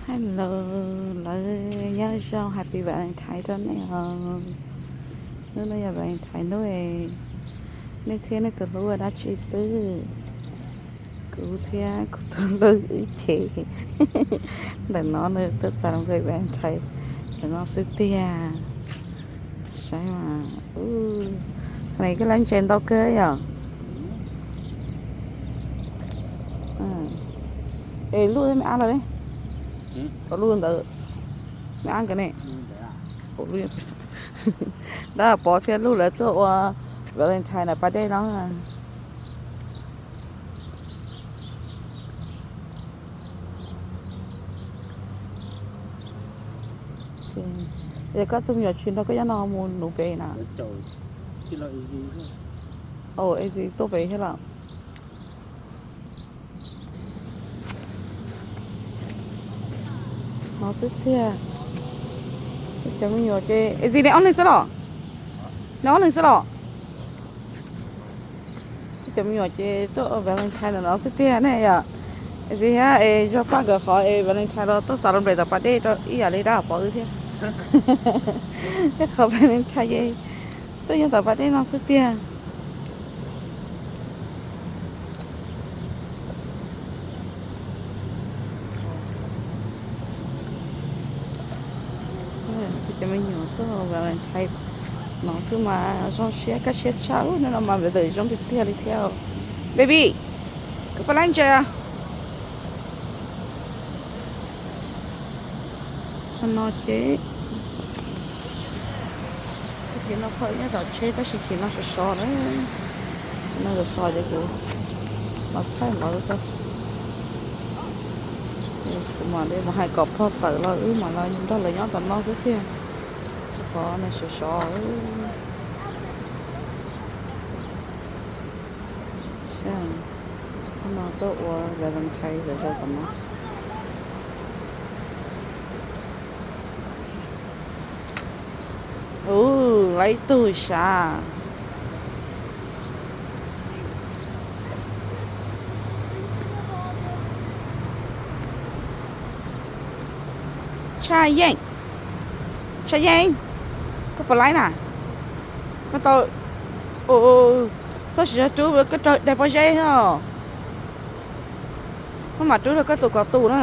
Hello, lawv nyob zoo, Happy Valentine rau nej os. Hnub no yog Valentine hnub, nej thiab nej tus hlub ua dab tsi xwb? Kuv thiab kuv tus hlub wb ces ntawm no nws tuaj celebrate Valentine ntawm no xwb tiag. Saib mas, ub, qhov no koj lab ntses ntau kawg yom. Es luj me ab lawm ne, luj ntawd, me ab nkawd ne. Dab Pov thiab luj lawv tuaj ua Valentine na pas dej no. Yog koj tus me nyuam tsis nrog koj nyob no mus nuv pem na. Easy tuaj pem thiab los. No xwb tiag. Cov me nyuam ces es neb ob leeg xwb los? Neb ob leeg xwb los? Cov me nyuam ces tuaj Valentine no xwb tiag ne yom. Es thiab es zog paj nkawd qhov es Valentine los tuaj celebrate tom pas dej rau ib yam li Dab Pov wb thiab. Tej qhov Valentine ces tuaj nyob tom pas dej no xwb tiag. Cov me nyuam tuaj Valentine no xwb mas zoo siab kaj siab tshaj, hnub no mas ntawm zoo tiag tiag li thiab. Baby, koj puas laib ntses? Qhov no ces, ces no phom nyob tom tsheb tab sis ces no sov sov na. No sov sov ces kuv los thaij nqov rau. Kuv mam li mus hais kom pog tawm los wb mam los nrog lawv nyob tom no xwb tiag. Rau qhov nws sov sov. Hnub no tuaj ua Valentine zom zaws tom no. Ub, lawv ib tug sav. Tshaj Yeej, Tshaj Yeej, koj puas laib na? Koj tau, txhob siv zog rub, koj raug daig pob zeb os. Koj mam rub rau koj tus kom tus na.